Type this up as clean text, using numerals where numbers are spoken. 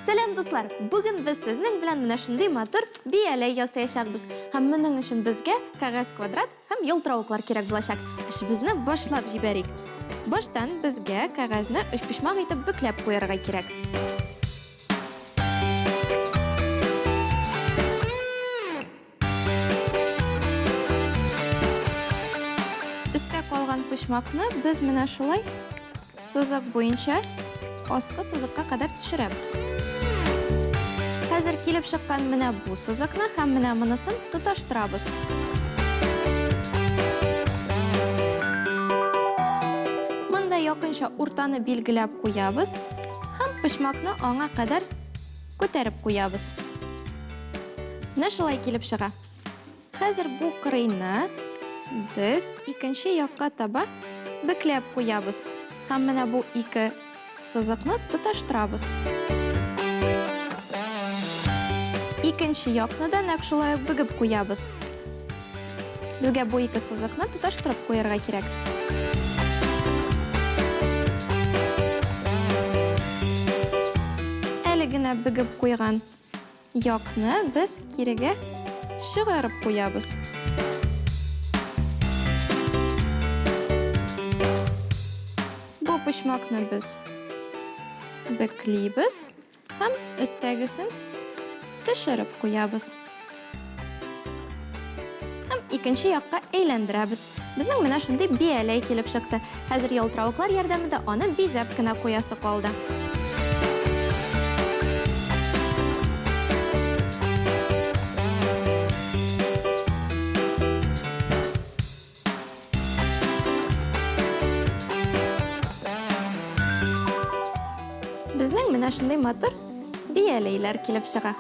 Сәлам, дуслар! Бүген без сезнең белән менә шундый матур бияләй ясаячакбыз. Һәм моның өчен безгә кәгазь квадрат һәм ялтыравыклар кирәк булачак. Эшебезне башлап җибәрик. Баштан безгә кәгазьне өчпочмак итеп бөкләп куярга кирәк. Өстә калган почмакны без менә шулай сызык буенча аскы сызыкка кадәр төшерәбез. Хәзер килеп чыккан менә бу сызыкны һәм менә монысын тоташтырабыз. Монда якынча уртаны билгеләп куябыз һәм почмакны аңа кадәр күтәреп куябыз. Менә шулай килеп чыга. Хәзер бу кырыйны без икенче якка таба бөкләп куябыз. Һәм менә бу ике сызыкны тоташтырабыз. Икенче якны да нәкъ шулай ук бөгеп куябыз. Безгә бу ике сызыкны тоташтырып куярга кирәк. Әле генә бөгеп куйган якны без кирегә чыгарып куябыз. Бу почмакны без бөклибез һәм өстәгесен төшереп куябыз. Һәм икенче якка әйләндерәбез. Безнең менә шундый бияләй килеп чыкты. Хәзер ялтыравыклар ярдәмендә аны бизәп кенә куясы калды. Безнең менә шундый матур бияләйләр килеп чыга.